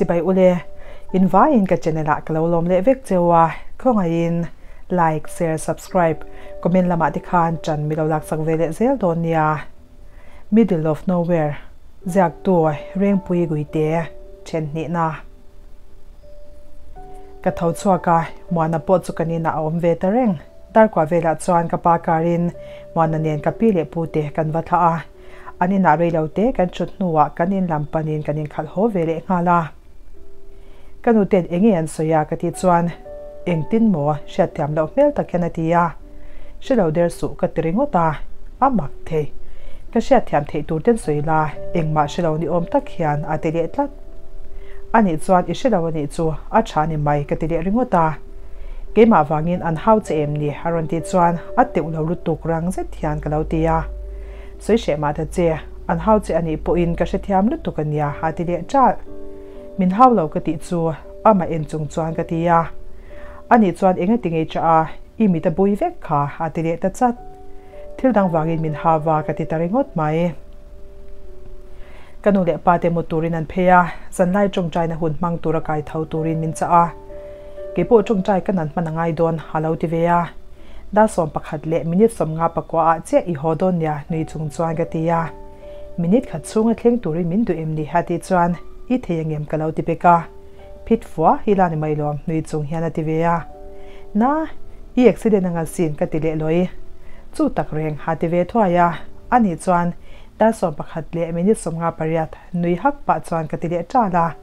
Chibai ule, in vaiin ka channel ah ka lo lawm leh vek cheu a, khawngaihin like, share, subscribe, comment lamah te khan ṭan mi lo laksak ve leh zel dawn nia. Middle of nowhere, ziaktu Rengpui Guite, ṭhen hnihna. Ka tho chhuak a, Muana pawh chu kan inah a awm ve ta reng. Darkua velah chuan ka pa karin Muana nen ka pi leh pu te kan va thlah a. An inah rei lo te kan thut hnuah kan in lam panin kan inkhalh haw ve leh nghal a. Ka nu ten eng nge an sawi a ka tih chuan engtin maw hriatthiam loh hmel tak hian a ti a. Hre lo der suh ka ti ringawt a, a mak thei. Ka hriatthiam theih tur ten sawi la engmah hre lo ni awm tak hian a ti leh tlat. Anih chuan i hre lo anih chu a tha ni mai ka ti leh ringawt a. Keimah vangin an hau che em ni a rawn tih chuan a teuh lo lutuk rang zet hian ka lo ti a. Sawi hreh mah ta che, an hau che anih pawhin ka hrethiam lutuk ania a ti leh ṭalh. Min hau lo ka tih chu amah en chung chuan ka ti a. Anih chuan enga ti ngei ṭah a, i mit a bui vek kha a ti leh ta chat. Thil dang vangin min hau va ka ti ta ringawt mai. Ka nu leh pa te mu turin an phei a, zanlai ṭawngṭaina hun hmang tura kai tho turin min chah a. Keipawh ṭawngṭai ka nan hman a ngai dawn a lo ti ve a. Dar 11 leh minute 50 pakua ah chiah i haw dawn nia nui chung chuan ka ti a. Minute khat chhunga thleng turin min duh em ni a tih chuan i thei angem ka lo ti bek a. Phit fua hi la ni mai lawm nui chung hian a ti ve a. Na, i accident anga sin ka ti leh lawi. Chu tak reng a ti ve thuai a. Anih chuan dar 11 leh minute 58 nui hak pah chuan ka ti leh ṭal a.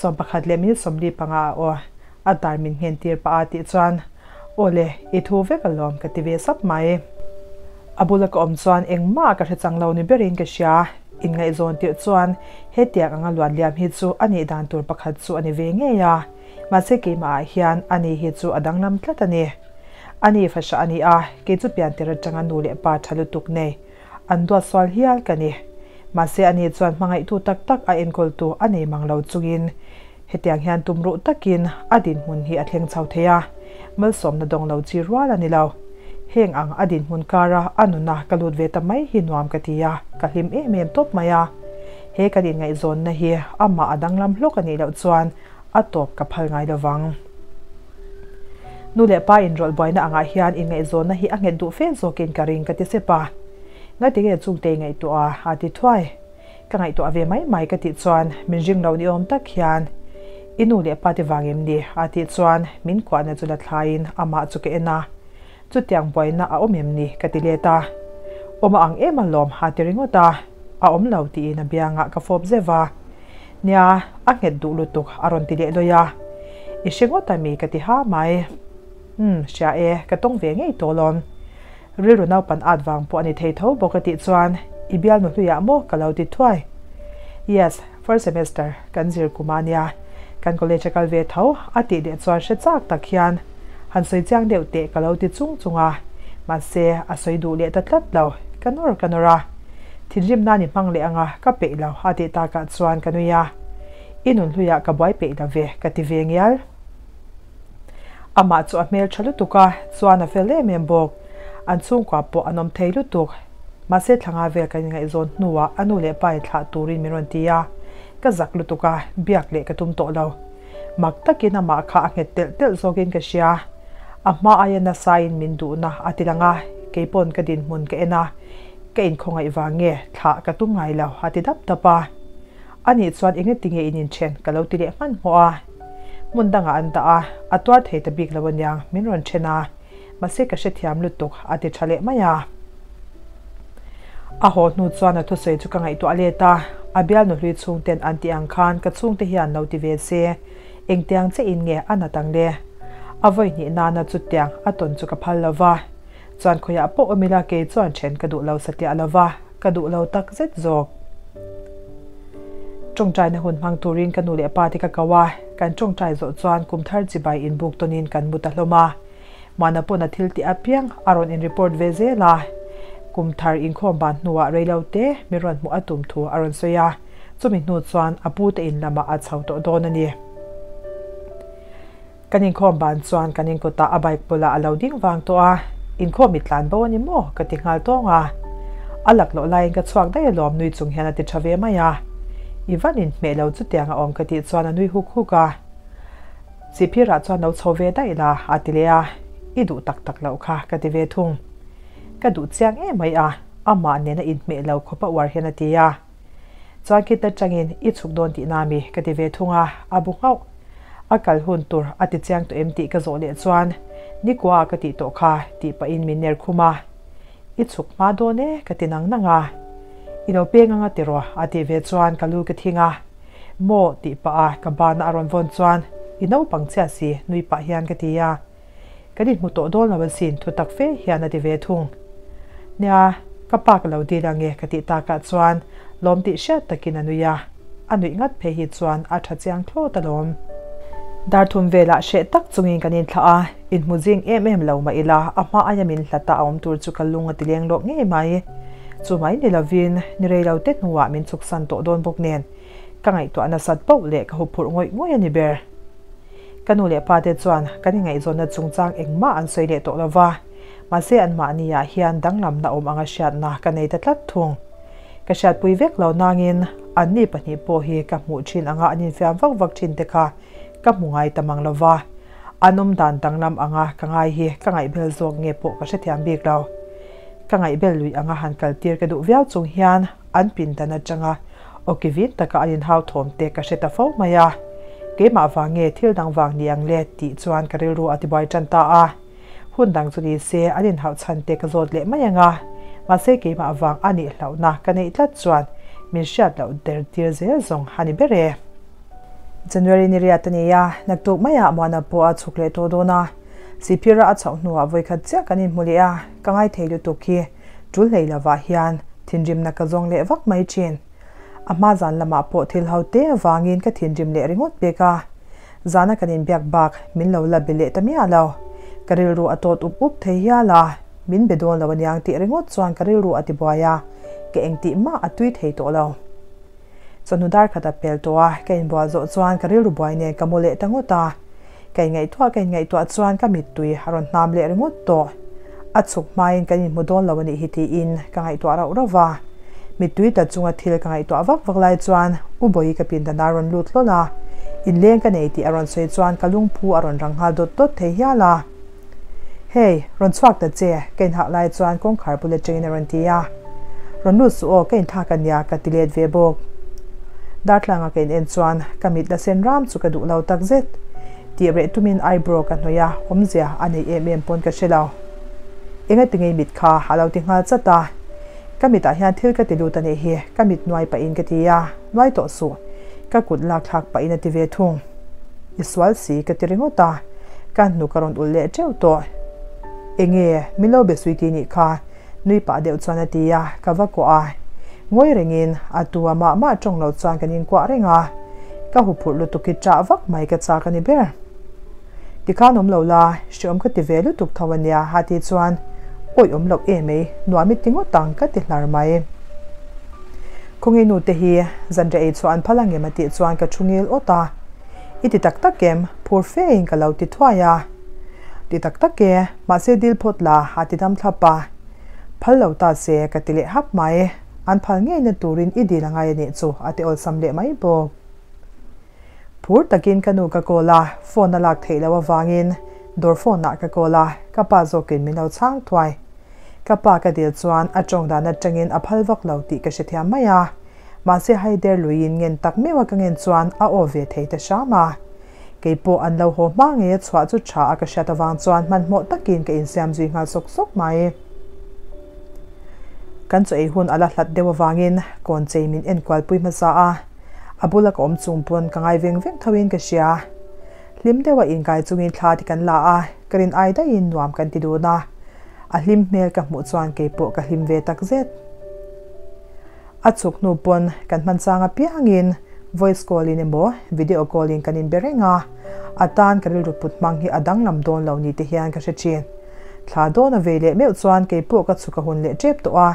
11 leh minute 45 ah aw a dar min nghen tir pah a tih chuan Aw le, i thu vek alawm ka ti ve sap mai. A bula ka awm chuan engmah ka hre chang lo ni berin ka hria. Inngaihzawn tirh chuan hetiang anga luan liam hi chu a nih dan tur pakhat chu a ni ve ngei a, mahse keimahah hian ani hi chu a danglam tlat a ni. Ani fahrah a ni a, kei chu piantir atanga nu leh pa tha lutuk nei an duat sual hial ka ni. Mahse ani chuan hmangaihtu tak tak a enkawltu a nei mang lo chungin Hetiang hian tumruh takin a dinhmun hi a thleng chho thei a, malsawmna dawng lo chi rual a ni lo. Heng ang a dinhmun kara a nuna ka lut ve ta mai hi nuam ka ti a, ka hlim em em tawp mai a. He kan inngaihzawnna hi amah a danglam hlawk a nih loh chuan a tawp ka phal ngai lo vang. Nu leh pa inrawlh buaina angah hian inngaihzawnna hi a nghet duh fe zawkin ka ring ka ti sep a. Ngatinge chungte i ngaihtuah a? a ti thuai. Ka ngaihtuah ve mai mai ka tih chuan min ring lo ni awm tak hian I nu leh pa te vang em ni? a tih chuan min kuahna chu la thlaiin amah chu ka en a, Chutiang buaina a awm em ni? ka ti let a, Awm a ang em alawm a ti ringawt a, A awm lo tiin a biangah ka fawp zeuh a, Nia, a nghet duh lutuk a rawn ti leh lawi a, I hre ngawt ami? ka ti ha mai. Umm, hria e, ka tawng ve ngei tawh alawm. Rilru naupan at vang pawh a ni thei tho bawk a tih chuan i bialnu hluiah maw ka lo ti thuai. Yes, first semester kan zir kum a nia, kan college a kal ve tho a tih leh chuan hre chak tak hian han sawi chiang deuh teh ka lo ti chung chung a, mahse a sawi duh leh ta tlat lo, ka nawr ka nawr a. Thinrim nan i hmang leh anga ka peih lo a tih takah chuan ka nui a, i nun hluiah ka buai peih lo ve ka ti ve ngial. Amah chu a hmel tha lutuk a, chuan a fel em em bawk. An chhungkua pawh an awm thei lutuk. Mahse thlanga vel kan inngaihzawn hnuah a nu leh pa in thlah turin min rawn ti a, ka zak lutuk a, biak leh ka tum tawh lo. Mak takin amah kha a nghet telh telh zawkin ka hria. A hma aia nasain min duhna a ti lang a, keipawn ka dinhmun ka en a, ka inkhawngaih vang nge thlah ka tum ngai lo a ti dap dap a. Anih chuan engatinge in inthen ka lo ti leh hmanhmawh a. Hmun dangah an dah a, a tuar thei ta bik lo aniang min rawn then a, mahse ka hrethiam lutuk a ti tha leh mai a. A haw hnu chuan a thusawi chu ka ngaihtuah let a, a bialnu hlui chhungten an tih ang khan ka chhungte hian lo ti ve se, engtiang che in nge a nat ang le? A vawi hnih nana chutiang a tawn chu ka phal lo va, chuan khawiah pawh awm ila kei chuan then ka duh lo satliah lo va, ka duh lo tak zet zawk. Tawngtaina hun hmang turin ka nu leh pa te ka ko a, kan tawngtai zawh chuan kum thar chibai inbuk tawnin kan mu ta hlawm a. Mahna pawn a thil tih apiang a rawn in report ve zel a. Kum thar inkhawm ban hnuah reilo te mi rawn hmuh a tum thu a rawn sawi a, chumi hnu chuan a pu te in lamah a chho tawh dawn a ni. Kan inkhawm ban chuan kan inkawtah a bike bulah a lo ding vang tawh a, inkhawm i tlan bo a ni maw? ka ti nghal tawng a. A lak loh laiin ka chhuak daih alawm nui chung hian a ti tha ve mai a. I van inhmeh lo chutiang a awm ka tih chuan a nui huk huk a. Chihphirah chuan lo chho ve daih la a ti leh a, I duh tak tak loh kha ka ti ve thung. Ka duh chiang em mai a, amah nena inhmeh lo khawpa uar hian a ti a. Chuan khit atangin i chhuk dawn tih na mi ka ti ve thung a, a bu nghauh. A kal hun tur a ti chiang tawh em tih ka zawh leh chuan Nikua ka tih tawh kha tih pahin min ner khum a. I chhuk hma dawn e ka ti nang nang a. I lo peng anga tiraw a tih ve chuan ka lu ka thing a. Maw tih pah a ka bana a rawn vawn chuan i naupang chiah si nui pah hian ka ti a. Kan inhmu tawh dawn lo asin thu tak fe hian a ti ve thung. Nia, ka pa ka lo dil ange ka tih takah chuan lawm tih hriat takin a nui a, a nuih ngat phei hi chuan a tha chiang thlawt alawm. Dar thum velah hreh tak chungin kan inthlah a, inhmu zing em em lo mah ila a hma aia min hlata a awm tur chu ka lung a ti leng lawk ngei mai. Chu mai ni lovin ni rei lo te hnuah min chhuksan tawh dawn bawk nen ka ngaihtuah nasat poh leh ka huphurh ngawih ngawih a ni ber. Ka nu leh pa te chuan kan ingaihzawnna chungchang engmah an sawi leh tawh lo va, mahse anmahni ah hian danglamna awm anga hriatna ka nei ta tlat thung. Ka hriatpui vek lo nangin anni pahnih pawh hi ka hmuh thin anga an infiam vak vak thin te kha ka hmu ngai ta mang lo va, an awm dan danglam anga ka ngai hi ka ngaihbel zawk nge pawh ka hrethiam bik lo. Ka ngaihbel lui anga han kaltir ka duh viau chung hian an pindan atanga Awki vin taka an inhau thawm te ka hre ta fo mai a, keimah vang nge thil dang vang ni ang le tih chuan ka rilru a tibuai tan ta a. Hun dang chu ni se an inhauh chhan te ka zawt leh mai ang a, mahse keimah vang a nih hlauhna ka neih tlat chuan min hriat loh der tir zel zawng a ni ber e. January ni riat a ni a, naktuk maiah Muana pawh a chhuk leh tawh dawn a, Sihphira a chhoh hnuah vawikhat chiah kan inhmu leh a, ka ngaithei lutuk hi. Tul hlei lovah hian thinrimna ka zawng leh vak mai thin. A hma zan lamah pawh thil ho te avangin ka thinrim leh ringawt pek a. Zana kan inbiak bak min lo la be leh ta miah lo. Ka rilru a tawt up up thei hial a, min be dawn lo aniang tih ringawt chuan ka rilru a tibuai a, ka engtih mah a tui thei tawh lo. Chawhnu dar khat a pel tawh a, ka inbual zawh chuan ka rilru buai nen ka mu leh ta ngawt a. Ka inngaihtuah ka inngaihtuah chuan ka mittui a rawn hnam leh ringawt tawh. A chhuk hmain kan inhmu dawn lo a nih hi tiin ka ngaihtuah rauh rauh va. Mittui tla chunga thil ka ngaihtuah vak vak lai chuan U Bawihi ka pindan a rawn lut hlawl a. Inleng ka nei tih a rawn sawi chuan ka lungphu a rawn rang nghal dawt dawt thei hial a. Hey, rawn chhuak ta che, ka inhak lai chuan kawngkhar bul atangin a rawn ti a. Rawn lut suh aw, ka inthlak a nia ka ti let ve bawk. Dartlanga ka in en chuan ka mit la sen ram chu ka duh lo tak zet. Tih reh tumin eyebrow ka hnawih a, awmzia a nei em em pawn ka hre lo. Enga ti ngei mit kha a lo ti nghal chat a. Ka mitah hian thil ka ti lut a nih hi, ka mit nuai pahin ka ti a, nuai tawh suh. Ka kut lak thlak pahin a ti ve thung. I sual si ka ti ringawt a, ka hnu ka rawn ulh leh teuh tawh. Enge, min lo be sui ti nih kha, nui pah deuh chuan a ti a, ka va kuah a. Ngawi rengin, a tu a mah mah tawng lo chuan kan inkuah reng a, ka huphurh lutuk hi ṭah vak mai ka chak a ni ber. Tikhan awm lo la, hreawm ka ti ve lutuk tho a nia a tih chuan, Awih awm loh em ei, nuam i ti ngawt ang ka ti hlar mai. Khawnge nu te hi zanriah ei chhuah an phal angem a tih chuan ka thu ngil awt a. I ti tak tak em? Phur fe in ka lo ti thuai a. Ti tak tak e, mahse dil phawt la a ti dam thlap a. Phal lo ta se ka ti leh hap mai. An phal ngeina turin i dil angai a nih chu a ti awlsam leh mai bawk. Phur takin ka nu ka call a, phone a lak theih loh avangin dawr phone ah ka call a, ka pa zawkin min lo chhang thuai. Ka pa ka dil chuan a tawng dan atangin a phal vak lo tih ka hrethiam mai a, mahse haider luiin ngen tak meuh a ka ngen chuan a aw ve thei ta hram a. Kei pawh an lo haw hma ngei a chhuah chu tha a ka hriat avang chuan hmanhmawh takin ka insiam zui nghal sawk sawk mai. Kan chaw ei hun a la hlat deuh avangin kawn chei min enkualpui hmasa a, a bula ka awm chung pawn ka ngai veng veng thoin ka hria. Hlim deuha inkai chungin thla ti kan la a, ka rin ai daihin nuam kan ti dun a. A hlim hmel ka hmuh chuan kei pawh ka hlim ve tak zet. A chhuk hnu pawn kan hman chang apiangin voice call in emaw video call in kan inbe reng a, a tan ka rilru put hmang hi a danglam dawn lo ni te hian ka hre thin. Thla dawn a vei leh meuh chuan kei pawh ka chhuk a hun leh tep tawh a,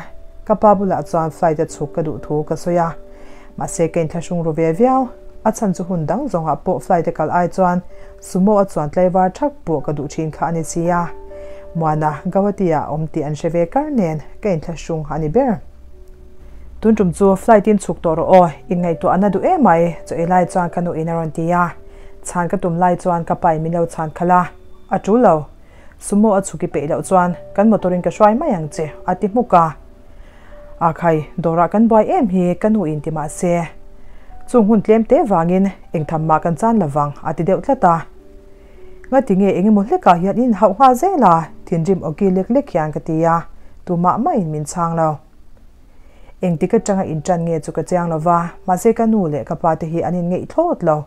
ka pa bulah chuan flight a chhuk ka duh thu ka sawi a. Mahse ka inthlahrung ru ve viau, a chhan chu hun dang zawngah pawh flight a kal ai chuan sumo a chuan tlaivar thak pawh ka duh thin kha a ni si a. Muana, Gauhati ah awm tih an hre ve kar nen ka inthlahrung a ni ber. Tun tum chu flight in chhuk tawh rawh aw, inngaihtuah a na duh emai, chaw ei lai chuan ka nu in a rawn ti a. Chhan ka tum lai chuan ka pa in min lo chhan khalh a, a tul lo. Sumo a chhuk i peih loh chuan kan motor in ka hruai mai ang che, a ti hmuk a. A khai, dawrah kan buai em hi ka nu in ti mah se, chung hun tlem te vangin engtham mah kan chan lovang, a ti deuh tlat a. Ngati nge eng emaw hlekah hian in hauh nghal zel a, thinrim awki lek lek hian ka ti a, tumah mahin min chhang lo. Engtik atanga intan nge chu ka chiang lo va, mahse ka nu leh ka pa te hi an inngeih thlawt lo.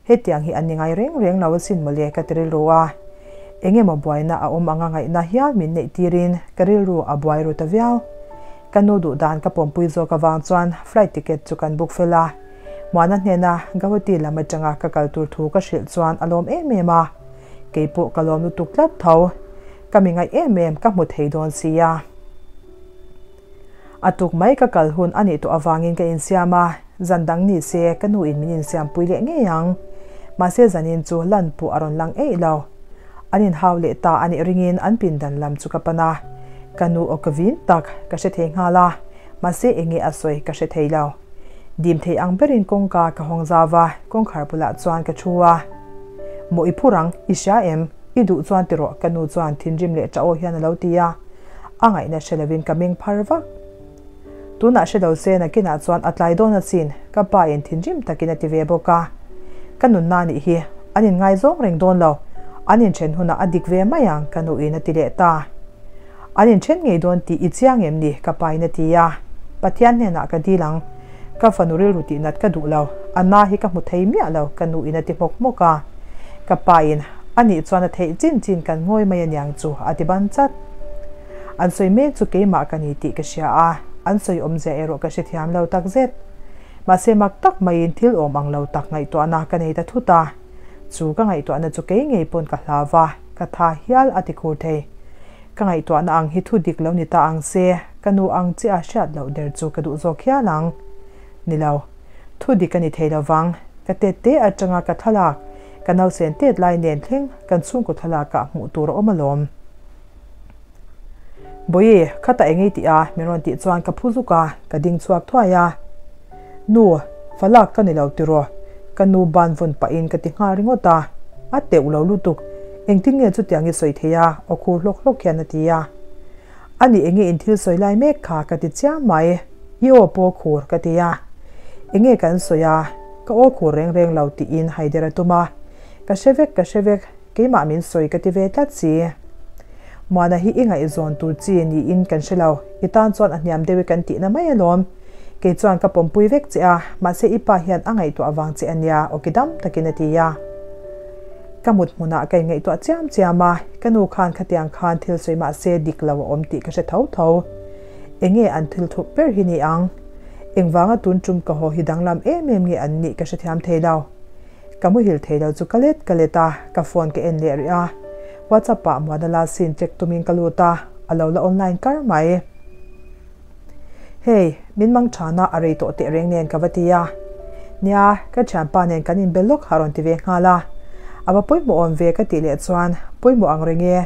Hetiang hi an ni ngai reng reng lo asin mawle ka ti rilru a. Eng emaw buaina a awm anga ngaihna hial min neih tirin ka rilru a buai ru ta viau. Ka nu duh dan ka pawmpui zawk avang chuan flight ticket chu kan book fel a. Muana hnena Gauhati lam atanga ka kal tur thu ka hrilh chuan a lawm em em a. Keipawh ka lawm lutuk tlat tho. Ka mi ngaih em em ka hmu thei dawn sia. A tuk mai ka kal hun a nih tawh avangin ka insiam a, zan dang ni se ka nu in min insiam pui leh ngei ang. Mahse zanin chu lan pawh a rawn lang eih lo. An inhau leh ta a nih ringin an pindan lam chu ka pan a, ka nu aw ka vin tak ka hre thei nghal a, mahse eng nge a sawi ka hre thei lo. Dim thei ang berin kawngka ka hawng zau va, kawngkhar bulah chuan ka thu a. Maw i phur ang, i hria em? I duh chuan ti rawh ka nu chuan thinrim leh ṭah aw hian a lo ti a. A ngaihna hre lovin ka meng phar vak. Tunah hre lo se nakinah chuan a tlai dawn asin, ka pa in thinrim takin a ti ve bawk a. Ka nunna nih hi an inngaizawng reng dawn lo, an inthen hunah a dik ve mai ang ka nu in a ti leh ta. An inthen ngei dawn tih i chiang em ni? ka pa in a ti a. Pathian hnenah ka dil ang. Ka fanu rilru tih nat ka duh lo, a na hi ka hmu thei miah lo, ka nu in a ti hmawk hmawk a. Ka pa in, A nih chuan a theih chin chin kan ngawi mai aniang chu, a ti ban chat. An sawi mek chu keimah ka ni tih ka hria a, an sawi awmzia erawh ka hrethiam lo takzet. Mahse mak tak maiin thil awm ang lo tak ngaihtuahna ka nei ta thut a. Chu ka ngaihtuahna chu kei ngei pawn ka hlau va, ka tha hial a ti khur thei. Ka ngaihtuahna ang hi thu dik lo ni ta ang se, ka nu ang chiah a hriat loh der chu ka duh zawk hial ang. Ni lo. Thu dik a ni thei lo vang. Ka tet te atanga ka thlalak, ka nausen tet lai nen thleng kan chhungkaw thlalakah hmuh tur a awm alawm. Bawihi, khata eng ei tih a? Min rawn tih chuan ka phu zuk a, ka ding chhuak thuai a. Nu, falak ka ni lo tiraw? Ka nu ban vawn pahin ka ti nghal ringawt a. A teuh lo lutuk, engtin nge chutiang i sawi thei a? Aw khur hlawk hlawk hian a ti a. A nih enge in thil sawi lai mek kha ka ti chiang mai, i aw pawh khur ka ti a. Enge kan sawi a, ka aw khur reng reng lo tiin haider a tum a. Ka hre vek, ka hre vek, keimah min sawi ka ti ve tlat si. Muana hi i ngaihzawn tur chi niin kan hre lo, i tan chuan a hniam deuh i kan tihna mai alawm. Kei chuan ka pawmpui vek che a, mahse i pa hian a ngaihtuah vang che a nia, awki dam takin a ti a. Ka mut hmunah ka inngaihtuah chiam chiam a, ka nu khan khatiang khan thil sawi mahse dik lo a awm tih ka hre tho tho. Enge an thil thup ber hi ni ang? Engvanga tun tum ka haw hi danglam em em nge an nih ka hrethiam thei lo. Ka muhil thei lo chu ka let ka let a, ka phone ka en leh rih a. WhatsApp ah Muana la scene check tumin ka lut a, a lo la online kar mai. Hei, min mang thana a rei tawh teh reng nen ka va ti a. Nia, ka thianpa nen kan inbe lawk a rawn ti ve nghal a. A va pawimawh awm ve ka tih leh chuan, Pawimawh ang reng e.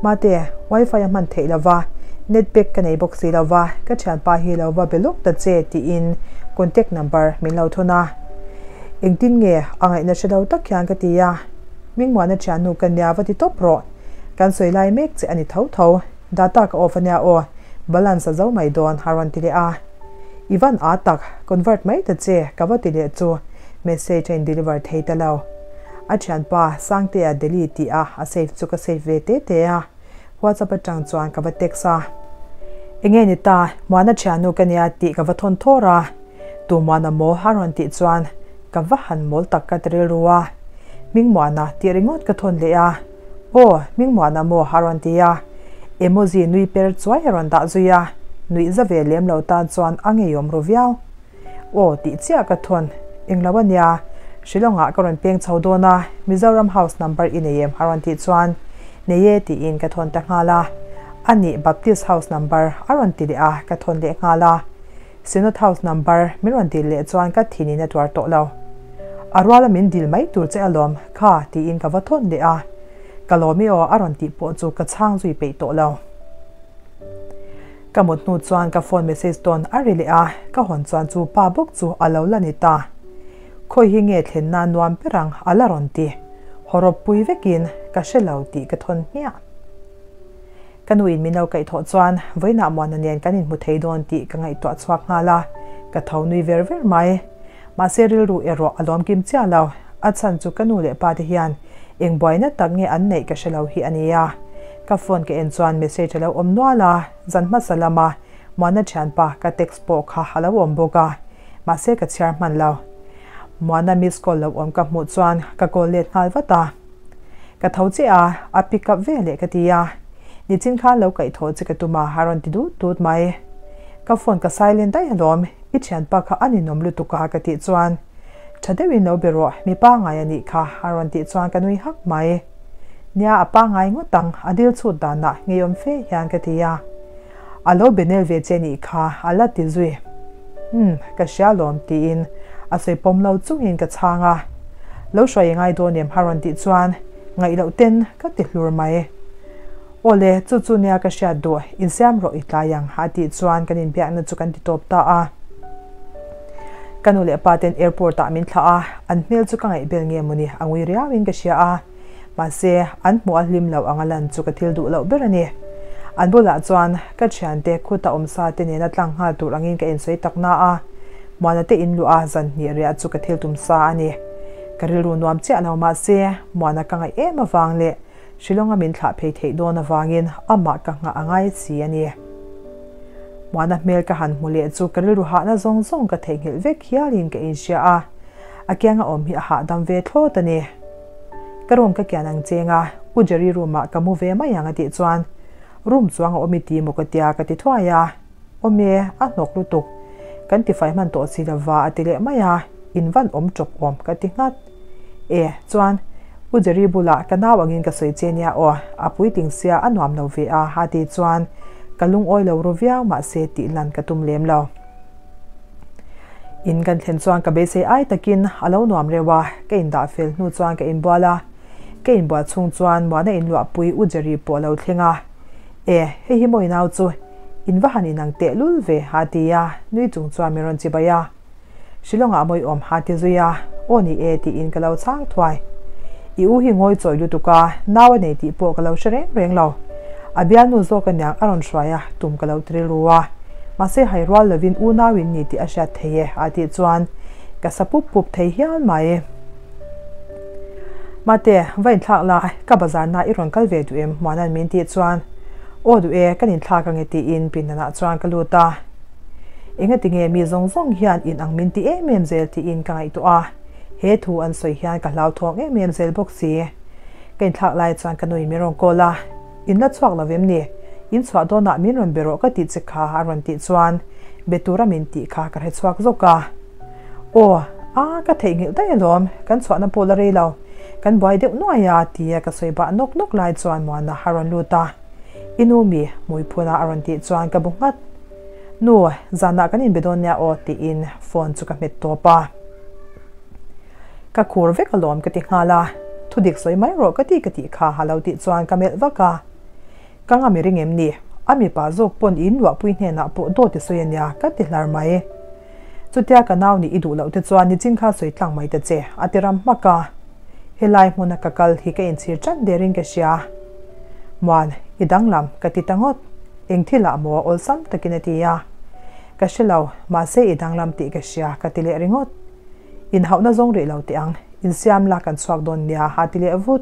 Mate, wifi a hman theih lova, net pack ka nei bawk si lova, ka thianpa hi lo va be lawk ta che tiin contact number min lo thawn a. Engtin nge a ngaihna hre lo tak hian ka ti a. Hmingmuana thiannu ka nia va ti tawp rawh. Kan sawi lai mek che a ni tho tho. Data ka off ania aw, balance a zo mai dawn a rawn ti leh a. I van a tak, convert mai ta che ka va ti leh chu message a in deliver thei ta lo. A thianpa Sangtea Delhi tih a a save chu ka save ve te te a, WhatsApp atang chuan ka va text a. Enge ni ta, Muana thiannu ka nia tih ka va thawn thawr a. Tu Muana maw a rawn tih chuan ka va han mawl tak ka ti rilru a. Hming Muana tih ringawt ka thawn leh a. Aw, Hmingmuana maw a rawn ti a, emoji nui per chuai a rawn dah zui a, nuih za ve lem lo tan chuan a ngeiawm ru viau. Aw tih chiah ka thawn, englo a nia, Shillong-ah ka rawn peng chho dawn a, Mizoram house number i nei em a rawn tih chuan, Nei e tiin ka thawn ta nghal a, a nih Baptist house number a rawn ti leh a, ka thawn leh nghal a. Synod House number min rawn dil leh chuan ka thinin a tuar tawh lo. A ruala min dil mai tur che alawm, kha tiin ka va thawn leh a. Ka lawm i aw a rawn tih pawh chu ka chhang zui peih tawh lo. Ka mut hnu chuan ka phone message tawn a ri leh a, ka hawn chuan chu pa bawk chu a lo la ni ta. Khawi hi nge thlen nan nuam ber ang a la rawn ti. Hawrawp pui vekin ka hre lo tih ka thawn hmiah. Ka nuin min lo kaihthawh chuan vawiinah Muana nen kan inhmu thei dawn tih ka ngaihtuah chhuak nghal a, ka tho nui ver ver mai. Mahse rilru erawh a lawm kim chiah lo, a chhan chu ka nu leh pa te hian eng buaina tak nge an neih ka hre lo hi a nia. Ka phone ka en chuan message a lo awm nual a, zan hmasa lama Muana thianpa ka text pawh kha a lo awm bawk a, mahse ka chhiar hman lo. Muana miss call lo awm ka hmuh chuan ka call let nghal vat a. Ka tho che a, a pick up ve leh ka ti a. Nichin khan lo kaihthawh che ka tum a, a rawn ti dut dut mai. Ka phone ka silent daih alawm, i thianpa kha a ninawm lutuk a ka tih chuan, Tha deuhin lo be rawh, mi pangngai a nih kha a rawn tih chuan ka nui hak mai. Nia a pangngai ngawt ang, a dil chhut danah ngeiawm fe hian ka ti a. A lo be nel ve che nih kha a la ti zui. Umm, ka hria alawm tiin a sawi pawm lo chungin ka chhang a. Lo hruai i ngai dawn em a rawn tih chuan ngaih loh ten ka ti hlur mai. Awle, chu chu nia ka hriat duh, insiam rawh i tlai ang a tih chuan kan inbiakna chu kan ti tawp ta a. Ka nu leh pa ten airport ah min thlah a, an hmel chu ka ngaihbel nge mawni a ngui riauin ka hria a. Mahse, an hmuh a hlim loh anga lan chu ka thil duh loh ber a ni. An bulah chuan ka thiante khuta awmsa te nena tlang nghal tur angin ka insawi tak na a, Muana te in luh a zan hnih riah chu ka thil tum sa a ni. Ka rilru nuam chiah lo mahse, Muana ka ngaih em avang leh Shillong a min thlah phei theih dawn avangin amah ka nghah a ngai si a ni. Muana hmel ka han hmu leh chu ka rilru hahna zawng zawng ka theihnghilh vek hialin ka inhria a, a kianga awm hi a hahdam ve thlawt a ni. Ka room ka kian ang cheng a, U Jerry room ah ka mu ve mai ang a tih chuan room chuang a awm i ti maw ka tia ka ti thuai a, Awm e, a hnawk lutuk, kan ti fai hman tawh si lova a ti leh mai a, in van awm tawp awm ka ti nghat. E, chuan U Jerry bulah ka nau angin ka sawi che nia aw, a puitling sia a nuam lo ve a a tih chuan ka lungawi lo ru viau mahse tih lan ka tum lem lo. In kan thlen chuan ka beisei ai takin a lo nuam reuh a, ka indah fel hnu chuan ka inbual a, ka inbual chhung chuan Muana inluahpui U Jerry pawh a lo thleng a, E, hei hi maw i nau chu, in va han inang teh lul ve a ti a, nui chung chuan min rawn chibai a. Shillong ah mawi awm a ti zui a, aw ni e tiin ka lo chhang thuai. I u hi ngawi chawi lutuk a, nau a nei tih pawh ka lo hre reng reng lo. A bialnu zawk aniang a rawn hruai a, tum ka lo ti rilru a. Mahse hai rual lovin unau in ni tih a hriat thei e a tih chuan ka sa pup pup thei hial mai. Mate, va inthlak la, ka bazar na i rawn kal ve duh em? Muana'n min tih chuan aw duh e, kan inthlak ange tiin pindanah chuan ka lut a. Engati nge mi zawng zawng hian in ang min ti em em zel tiin ka ngaihtuah a, he thu an sawi hian ka hlauthawng em em zel bawk si. Ka inthlak lai chuan ka nuin min rawn call a, In la chhuak lo em ni? In chhuah dawnah min rawn be rawh ka tih che kha a rawn tih chuan be tura min tih kha ka hre chhuak zawk a. Aw, a ka theihnghilh daih alawm, kan chhuahna pawh la rei lo, kan buai deuh nuai a tia ka sawi bah nawk nawk lai chuan Muana a rawn lut a. I nu mi hmuiphuna a rawn tih chuan ka bu nghat. Nu, zanah kan inbe dawn nia aw tiin phone chu ka hmet tawp a. Ka khur vek alawm ka ti nghal a, thudik sawi mai rawh ka ti ka tih kha a lo tih chuan ka melh vak a. Ka ngam i ring em ni? A mipa zawk pawn i inluahpui hnenah pawh dawt i sawi ania ka ti hlar mai. Chutia ka nau nih i duh loh te chuan nichin kha sawi tlang mai ta che a ti ram hmak a. Helai hmuna ka kal hi ka inchhir tan derin ka hria. Muan, i danglam ka ti ta ngawt. Eng thilah maw awlsam takin a ti a. Ka hre lo, mahse i danglam tih ka hria ka ti leh ringawt. Inhauhna zawng rih lo teh ang, insiam la kan chhuak dawn nia a ti leh vut.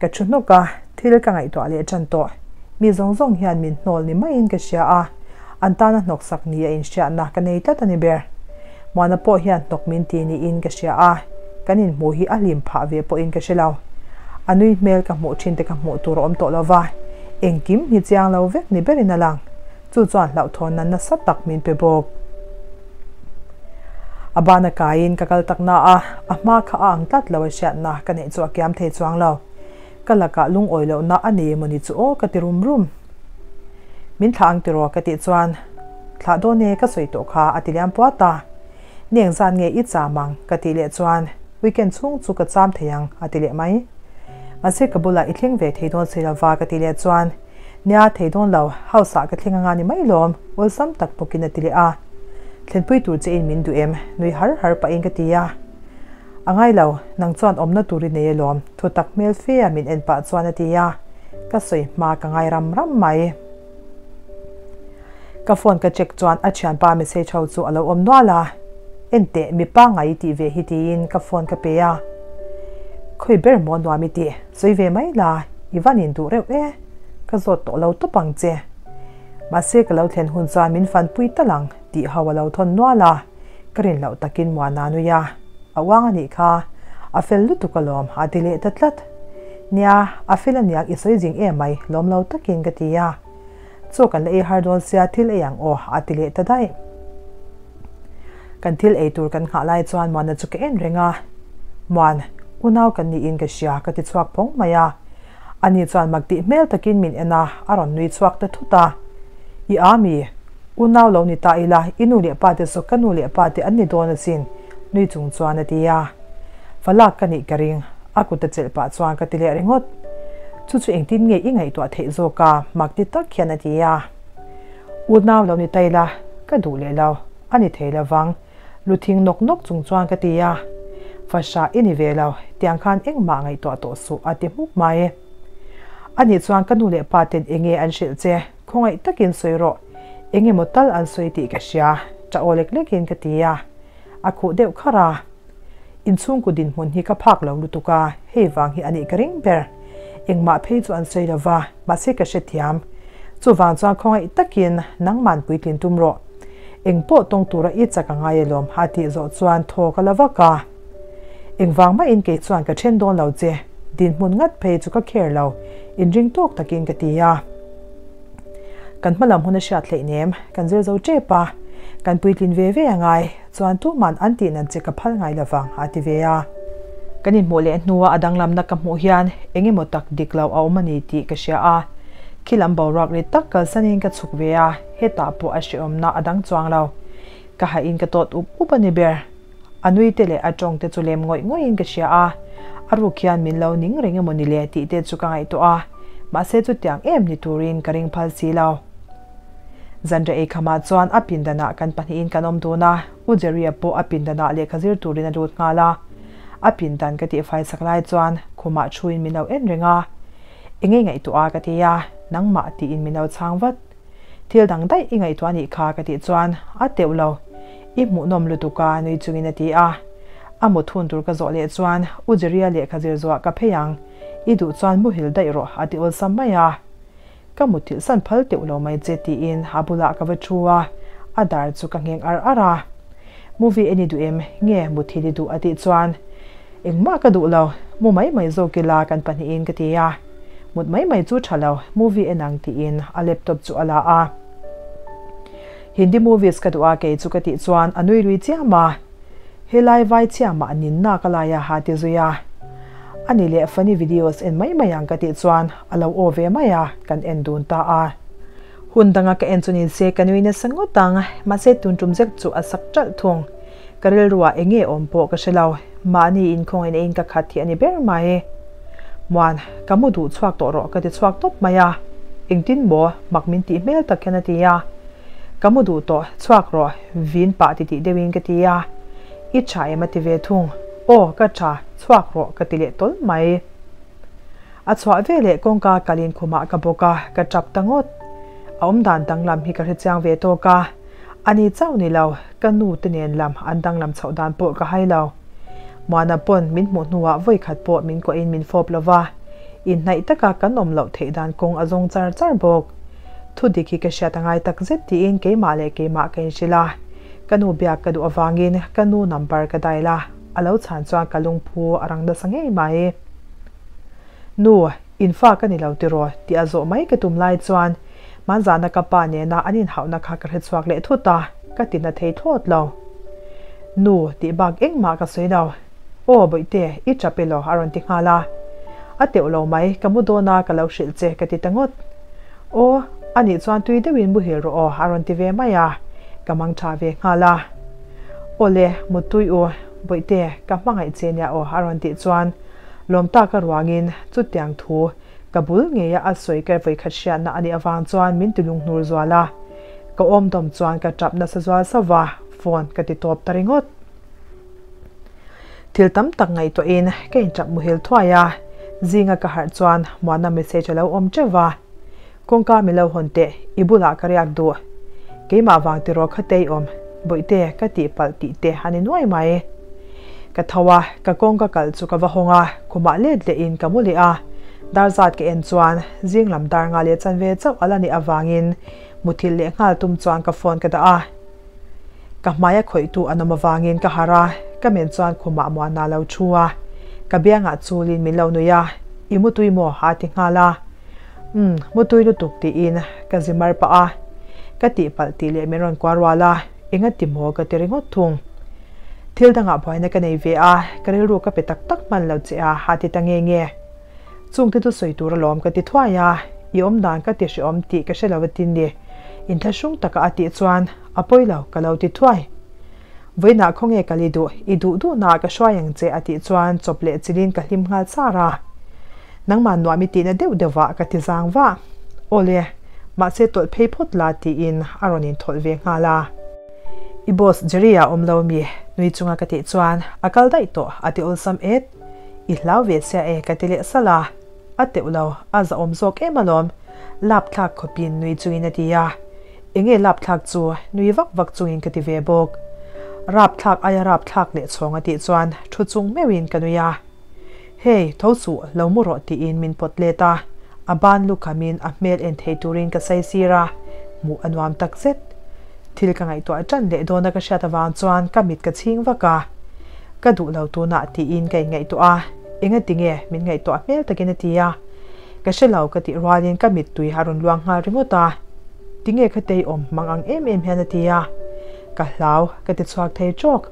Ka thu hnawk a, thil ka ngaihtuah leh tan tawh. Mi zawng zawng hian min hnawl ni maiin ka hria a, an tana hnawksak ni a inhriatna ka nei tlat a ni ber. Muana pawh hian hnawk min ti niin ka hria a, kan inhmuh hi a hlim phah ve pawhin ka hre lo. A nui hmel ka hmuh thin te ka hmuh tur a awm tawh lo va, engkim hi chiang lo vek ni berin a lang. Chu chuan hlauhthawnna nasa tak min pe bawk. A bana kaiin ka kal tak na a, a hma kha a ang tlat lo a hriatna ka neih chu a kiam thei chuang lo. Ka lakah lungawi lohna a nei emawni chu aw ka ti rum rum. Min thlah ang tiraw ka tih chuan thlah dawn e ka sawi tawh kha a ti liam puat a. Ni engzat nge i cham ang ka tih leh chuan weekend chhung chu ka cham thei ang a ti leh mai. Mahse ka bulah i thleng ve thei dawn si lova ka tih leh chuan. Nia, thei dawn lo, house ah ka thleng anga ni mai lawm, awlsam tak bawkin a ti leh a. Thlenpui tur che in min duh em? Nui har har pahin ka ti a. A ngai lo, nang chuan awmna tur i nei alawm, thu tak hmel fe a min en pah chuan a ti a, ka sawi hma ka ngai ram ram mai. Ka phone ka check chuan a thianpa message ho chu a lo awm nual a, Enteh, mipa ngai i tih ve hi tiin ka phone ka pe a. Khawi ber maw nuam i tih? Sawi ve mai la, i van in duh reuh e, ka zawt tawh lo tawp ang che. Mahse ka lo thlen hun chuan min fanpui tal ang tih ho a lo thawn nual a, ka rin loh takin Muana nui a, a uang a nih kha, a fel lutuk alawm a ti leh ta tlat. Nia, a fel aniang i sawi zing em mai, lawm lo takin ka ti a. Chaw kan la ei har dawn sia thil ei ang aw a ti leh ta daih. Kan thil ei tur kan nghah lai chuan Muana chu ka en reng a, Muan, unau kan niin ka hria ka ti chhuak phawng mai a. Ani chuan mak tih hmel takin min en a, a rawn nui chhuak ta thut a. I a mi, unau lo ni ta ila i nu leh pa te chu ka nu leh pa te an ni dawn asin, nui chung chuan a ti a. Falak ka nih ka ring, a kut a chelh pah chuan ka ti leh ringawt. Chu chu engtin nge i ngaihtuah theih zawk a, mak ti tak hian a ti a. Unau lo ni ta ila, ka duh leh lo, a ni thei lovang, lu thing nawk nawk chung chuan ka ti a. Fasha i ni ve lo, tiang khan engmah ngaihtuah tawh suh a ti hmuk mai. Anih chuan ka nu leh pa ten enge an hrilh che, khawngaih takin sawi rawh, enge maw tal an sawi tih ka hria, ṭah aw lek lekin ka ti a. A khuh deuh kharh a. Inchhungkaw dinhmun hi ka phak lo lutuk a, hei vang hi a nih ka ring ber. Engmah phei chu an sawi lo va, mahse ka hrethiam. Chuvang chuan khawngaih takin nangman puitlin tum rawh. Eng pawh tawng tura i chak a ngai alawm a tih zawh chuan thaw ka la vak a. Engvang mahin kei chuan ka then dawn lo che, dinhmun ngat phei chu ka care lo, inring tawk takin ka ti a. Kan hmalam hun a hriat hleih nem, kan zir zo tep a, kan puitlin ve ve a ngai. Chuan tuman an tih nan che ka phal ngai lovang a ti ve a. Kan inhmuh leh hnua a danglamna ka hmuh hian eng emaw tak dik lo a awm a ni tih ka hria a. Khi lam boruak ri tak kalsanin ka chhuk ve a, hetah pawh a hrehawmna a dang chuang lo. Ka hahin ka tawt up up a ni ber. A nui te leh a tawng te chu lem ngawih ngawihin ka hria a, a ruk hian min lo ning reng emaw ni le tih te chu ka ngaihtuah a, mahse chutiang em ni turin ka ring phal si lo. Zanriah ei khamah chuan a pindanah kan pahnihin kan awm dun a, U Jerry-a pawh a pindanah lehkha zir turin a lut nghal a. A pindan ka tihfai sak lai chuan khumah thuin min lo en reng a. Eng nge ngaihtuah a ka ti a, nangmah tiin min lo chhang vat. Thil dang daih i ngaihtuah anih kha ka tih chuan a teuh lo, i hmuhnawm lutuk a nui chungin a ti a. A mut hun tur ka zawh leh chuan U Jerry-a lehkha zir zuah ka phei ang, i duh chuan muhil daih rawh a ti awlsam mai a. Ka muthilh san phal teuh lo mai che tiin a bulah ka va thu a, a dar chu ka ngheng ar ar a. Movie en i duh em? Nge muthilh i duh a tih chuan engmah ka duh lo, mu mai mai zawk ila kan pahnihin ka ti a. Mut mai mai chu tha lo, movie en ang tiin a laptop chu a la a. Hindi movies ka duh a kei chu ka tih chuan a nui lui chiam a. Helai vai chhia mah ninna ka lai a ha ti zui a. Ani leh funny videos en mai mai ang ka tih chuan a lo aw ve mai a, kan en dun ta a. Hun danga ka en chu ni se ka nui nasa ngawt ang, mahse tun tum zek chu a sak ṭalh thung. Ka rilruah eng nge awm pawh ka hre lo, mahni inkhawngin a in ka khat hi a ni ber mai. Muan, ka mu duh chhuak tawh rawh ka ti chhuak tawp mai a. Engtin maw, mak min tih hmel tak hian a ti a. Ka mu duh tawh, chhuak rawh, vin pah ti tih deuhin ka ti a. I tha em a ti ve thung. Aw, ka tha, chhuak rawh ka ti leh tawl mai. A chhuah ve leh kawngka kalin khumah ka bawk a, ka tap ta ngawt. A awmdan danglam hi ka hrechiang ve tawk a. Ani chauh ni lo, ka nu te nen lam an danglam chhoh dan pawh ka hai lo. Muana pawn min hmuh hnuah vawikhat pawh min kuahin min fawp lo va, inhnaih taka kan awm loh theih dan kawng a zawng char char bawk. Thu dik hi ka hriat a ngai tak zet tiin keimah leh keimah ka inhrilh a, ka nu biak ka duh avangin ka nu number ka dial a, a lo chhan chuan ka lungphu a rang nasa ngei mai. Nu, in fa ka ni lo tiraw? tih a zawh mai ka tum lai chuan hmanzahna ka pa nena an inhauhna kha ka hrechhuak leh thut a, ka ti na thei thlawt lo. Nu, tih bak engmah ka sawi lo. Aw, Bawihte, i tap elaw? a rawn ti nghal a. A teuh lo mai, ka mu dawn a, ka lo hrilh che, ka ti ta ngawt. Aw, anih chuan tui deuhin muhil rawh aw, a rawn ti ve mai a, ka mang tha ve nghal a. Aw le, muttui u, Bawihte, ka hmangaih che nia aw, a rawn tih chuan lawm taka ruangin chutiang thu. Ka bul ngeia a sawi ka vawikhat hriatna a nih avang chuan min ti lunghnur zual a, ka awm dawm chuan ka tap nasa zual sauh va, phone ka ti tawp ta ringawt. Thil tam tak ngaihtuahin ka inṭap muhil thuai a, zinga ka harh chuan Muana message a lo awm ṭeuh va, Kawngka mi lo hawn teh, i bulah ka riak duh. Keimah vang tiraw kha tei awm, Bawihte ka tihpalh tih te a ni nuai mai. Ka tho a, ka kawngka kalh chu ka va hawng a, khumah let lehin ka mu leh a. Dar zat ka en chuan zing lam dar nga leh chanve chauh a la nih avangin muthilh leh nghal tum chuan ka phone ka dah a. Ka hmaia khawihtu an awm avangin ka harh a, ka men chuan khumah Muana lo thu a. Ka biangah chulin min lo nui a, I mutui maw? a ti nghal a. Umm, mutui lutuk tiin ka zi mar pah a. Ka tihpalh tih leh min rawn kuah rual a, enga ti maw ka ti ringawt thung. Thil dangah buaina ka nei ve a, ka rilru ka pe tak tak hman lo che a, a ti ta nge nge. Chungte chu sawi tur alawm ka ti thuai a, i awm dan ka ti hrehawm tih ka hre lo a tin ni. Inthlahrung taka a tih chuan, A pawi lo, ka lo ti thuai. Vawiinah khawnge kal i duh, i duh duhnaah ka hruai ang che a tih chuan chawp leh chilin ka hlim nghal char a. Nangmah nuam i tihna deuh deuhah ka ti zang vah. Awle, mahse tawlh phei phawt la tiin a rawn inthawlh ve nghal a. I boss Jerry-a awm lo mi? Nui chunga ka tih chuan a kal daih tawh a ti awlsam et. I hlau ve sia e ka ti leh salh a. A teuh lo, a zahawm zawk em alawm. Lap thlak khawpin nui chungin a ti a. Enge lap thlak chu nui vak vak chungin ka ti ve bawk. Rap thlak aia rap thlak leh chhawng a tih chuan thu chung meuhin ka nui a. Hey, tho suh, lo mu rawh tiin min pawt let a. A ban lu khamin a hmel en thei turin ka sai sir a, hmuh a nuam tak zet. Thil ka ngaihtuah tan leh dawna ka hriat avang chuan ka mit ka chhing vak a. Ka duh lo tunah tiin ka inngaihtuah a, enga tinge min ngaihtuah hmel takin a ti a. Ka hre lo ka tih rualin ka mittui a rawn luang nghal ringawt a. Tinge ka tei awm mang ang em em hian a ti a. Ka hlau, ka ti chhuak thei trawk.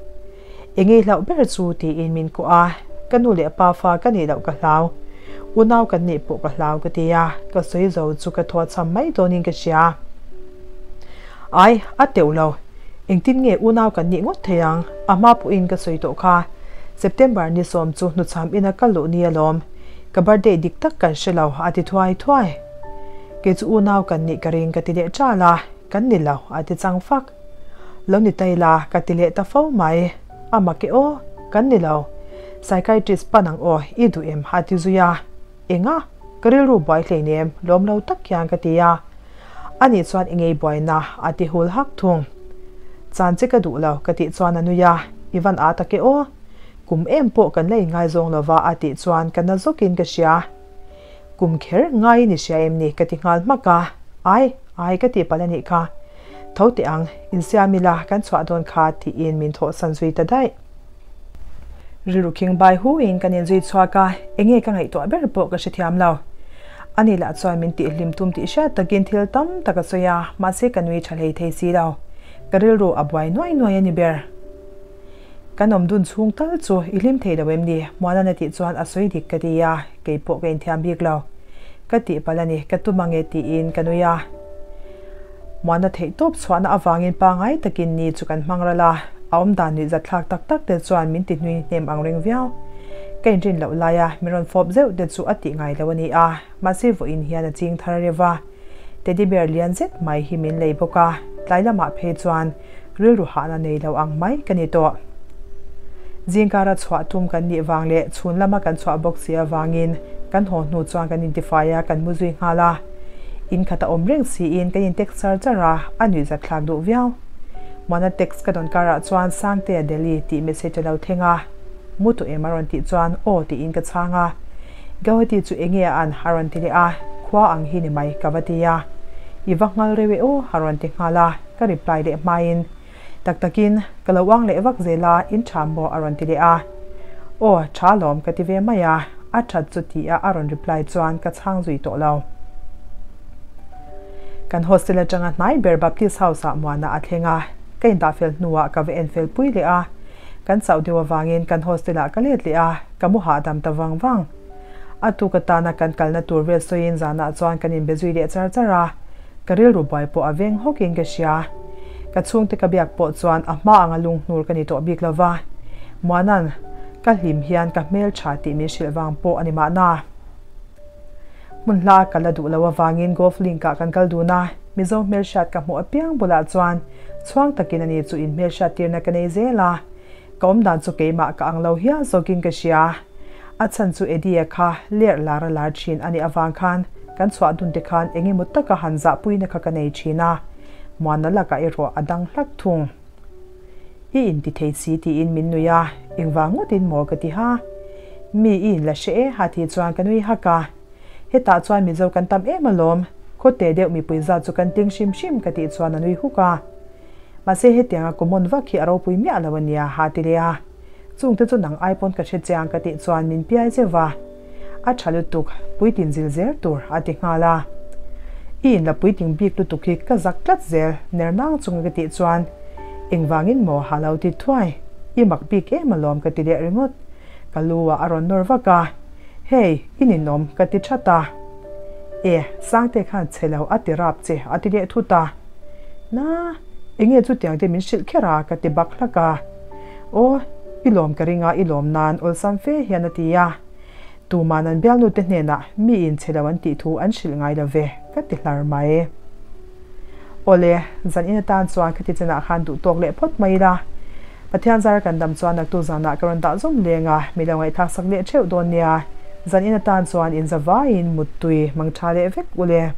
Enge hlauh ber chu tiin min kuah a, ka nu leh pa fa ka nih loh ka hlau. Unau kan nih pawh ka hlau ka ti a, ka sawi zo chu ka thaw cham mai dawnin ka hria. Ai, a teuh lo. Engtin nge unau kan nih ngawt thei ang? A hma pawhin ka sawi tawh kha. September ni sawm chu hnuchham ina ka luh ni alawm. Ka birthday dik tak kan hre lo, a ti thuai thuai. Kei chu unau kan nih ka ring ka ti leh ṭal a, kan ni lo, a ti chang fak. Lo ni ta ila ka ti leh ta fo mai. A mak e aw, kan ni lo. Psychiatrist pan ang aw, i duh em? a ti zui a. Enga? Ka rilru buai hleinem, lawm lo tak hian ka ti a. Ani chuan i ngei buaina a ti hul hak thung. Chan che ka duh lo ka tih chuan a nui a, I van a tak e aw. Kum em pawh kan la inngaizawng lova a tih chuan ka na zawkin ka hria. Kum kher ngaiin i hria em ni ka ti nghal hmak a, Ai, ai ka tih palh a nih kha. Tho teh ang, insiam ila kan chhuah dawn kha tiin min thawhsan zui ta daih. Rilru khing bai hu in kan inzui chhuak a, enge ka ngaihtuah ber pawh ka hrethiam lo. Ani lah chuan min tihhlim tum tih hriat takin thil tam tak a sawi a, mahse ka nui tha hlei thei si lo. Ka rilru a buai nuai nuai a ni ber. Kan awm dun chhung tal chu i hlim thei lo em ni? Muanana tih chuan a sawi dik ka ti a, kei pawh ka inthiam bik lo. Ka tihpalh a ni, ka tum ange tiin ka nui a. Muana theih tawp chhuahna avangin pangai takin ni chu kan hmang ral a, a awmdan nuih zatthlak tak tak te chuan min ti hnui hnem ang reng viau. Ka inrin loh laia min rawn fawp zeuh te chu a tih ngai lo a ni a, mahse vawiin hian a ching thar reuh a. Teddy bear lian zet mai hi min lei bawk a, tlai lamah phei chuan rilru hahna nei lo ang mai ka ni tawh. Zingkara chhuah tum kan nih vang leh chhun lama kan chhuah bawk si avangin kan haw hnu chuan kan intifai a, kan mu zui nghal a. In khat a awm reng siin kan in text char char a, a nuihzat thlak duh viau. Muana text ka dawn karah chuan Sangtea Delhi tih message a lo thleng a, Mu tawh em a rawn tih chuan aw tiin ka chhang a. Gauhati chu enge a an a rawn ti leh a, khua ang hi ni mai ka va ti a. I va nghal reuh e aw a rawn ti nghal a, ka reply leh hmain Tak takin ka lo uang leh vak zel a, in tha maw a rawn ti leh a. Aw, tha lawm ka ti ve mai a, a that chu ti a a rawn reply chuan ka chhang zui tawh lo. Kan hostel atanga hnai ber Baptist House ah Muana a thleng a, ka indah fel hnuah ka va en fel pui leh a. Kan chauh deuh avangin kan hostel ah ka let leh a, ka mu hahdam ta vang vang. A tuk atana kan kalna tur vel sawiin zanah chuan kan inbe zui leh char char a, ka rilru buai pawh a veng hawkin ka hria. Ka chhungte ka biak pawh chuan a hma anga lunghnur ka ni tawh bik lo va, Muana'n ka hlim hian ka hmeltha tih min hrilh vang pawh a ni mahna. Hmun hla ka la duh lo avangin golf link ah kan kal dun a, Mizo hmelhriat ka hmuh apiang bulah chuan chhuang takin ani chu in hmelhriat tirna ka nei zel a, ka awmdan chu keimah ka ang lo hial zawkin ka hria. A chhan chu Eddie-a kha lerh lar a lar thin a nih avang khan kan chhuah dun te khan eng emaw taka han zahpuina kha ka nei thin a, Muana lakah erawh a dang hlak thung. I inti thei si tiin min nui a, engvang ngawtin maw ka ti ha. Mi i inla hre e ha tih chuan ka nui hak a. Hetah chuan Mizo kan tam em alawm, khawte deuh mipui zat chu kan tling hrim hrim ka tih chuan a nui huk a. Mahse hetianga common vak hi a ropui miah lo ania ha ti leh a. Chungte chu nang ai pawn ka hre chiang ka tih chuan min piai zeuh va. A tha lutuk, puitin zil zel tur a ti nghal a. I inla puitling bik lutuk hi ka zak tlat zel ner nang chunga ka tih chuan engvangin maw ha lo ti thuai, i mak bik em alawm ka ti leh ringawt. Ka lu ah a rawn nawr vak a, Hey, i ninawm ka ti that a. E, Sangte khan chhe lo a ti rap che a ti leh thut a. Na, enge chutiang te min hrilh kher a ka ti bak hlak a. Aw, i lawm ka ring a, i lawm nan awlsam fe hian a ti a. Tuman an bialnute hnenah mi in chhe lo an tih thu an hrilh ngai lo ve, ka ti hlar mai. Awle, zan in atan chuan khati chenah khan duh tawk leh phawt mai ila. Pathian zara kan dam chuan naktu zanah ka rawn dah zawm leng a, mi lo ngaihthlak sak leh theuh dawn nia. Zan in atan chuan in za vaiin muttui mang tha leh vek ule.